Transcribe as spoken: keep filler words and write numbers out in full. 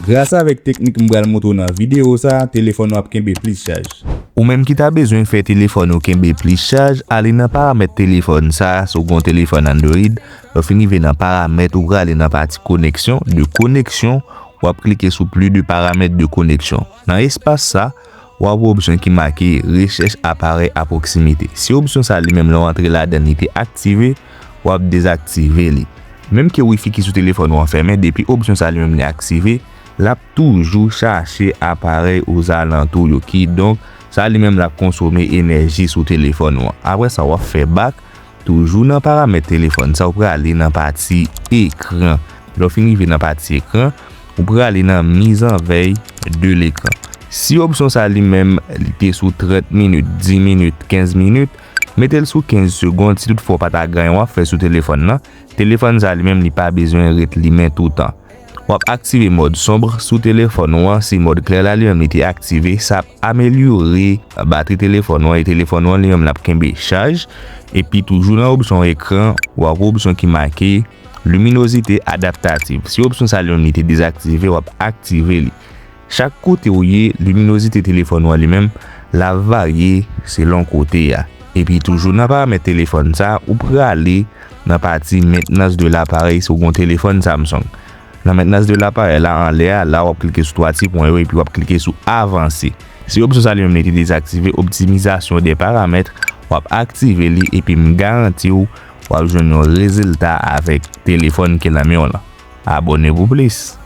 Gras avèk teknik m pral montre w nan videyo sa, telefòn w ap kenbe plis chaj. Ou menm ki ta bezwen fè telefòn ou kenbe plis chaj, ale nan paramèt telefòn sa, si w gen yon telefòn Android, lè w fin rive nan paramèt, ou prale nan pati koneksyon, de koneksyon, w ap klike sou plus de paramètres de connexion. Nan espas sa, w ap wè opsyon ki make rechèch aparèy a pwoksimite. Si opsyon sa li menm lè w antre ladan li te aktive, w ap dezaktive li. Menm ke wifi ki sou telefòn ou an fèmen, depi opsyon sa li menm li aktive, l ap toujou chache aparèy ozalantou yo. Kidonk, sa li menm l ap konsome enèji sou telefòn ou an. Apre sa, w ap fè bak, toujou nan paramèt telefòn sa, ou prale nan pati ekran. Lè w fin rive nan pati ekran, ou prale nan mise en veille de l'écran. Si opsyon sa li menm, li te sou trant minit, dis minit, kenz minit, mete l sou kenz segonn, si toutfwa w pa ta gen anyen w ap fè sou telefòn nan, telefòn sa li menm li pa bezwen ret limen toutan. W ap aktive mòd sonb sou telefòn ou an, si mòd klè la li menm li te aktive, sa ap amelyore batri telefòn ou an, e telefòn ou an li menm l ap kenbe chaj. Epi toujou nan opsyon ekran, w ap wè opsyon ki make luminozite adaptativ. Si opsyon sa li menm li te dezaktive, w ap aktive li. Chak kote ou ye, liminozite telefòn ou an li menm, l ap varye selon kote a. Epi toujou nan paramèt telefòn sa, ou prale nan pati maintenance de l'appareil si w gen yon telefòn Samsung. Nan maintenance de l'appareil la anlè a, la w ap klike sou twa ti pwen yo epi w ap klike sou avanse. Si opsyon sa li menm li te dezaktive, optimisation des paramètres, w ap aktive li epi m garanti w, w ap jwenn yon rezilta avèk telefòn ki nan men w lan. Abòne pou plis.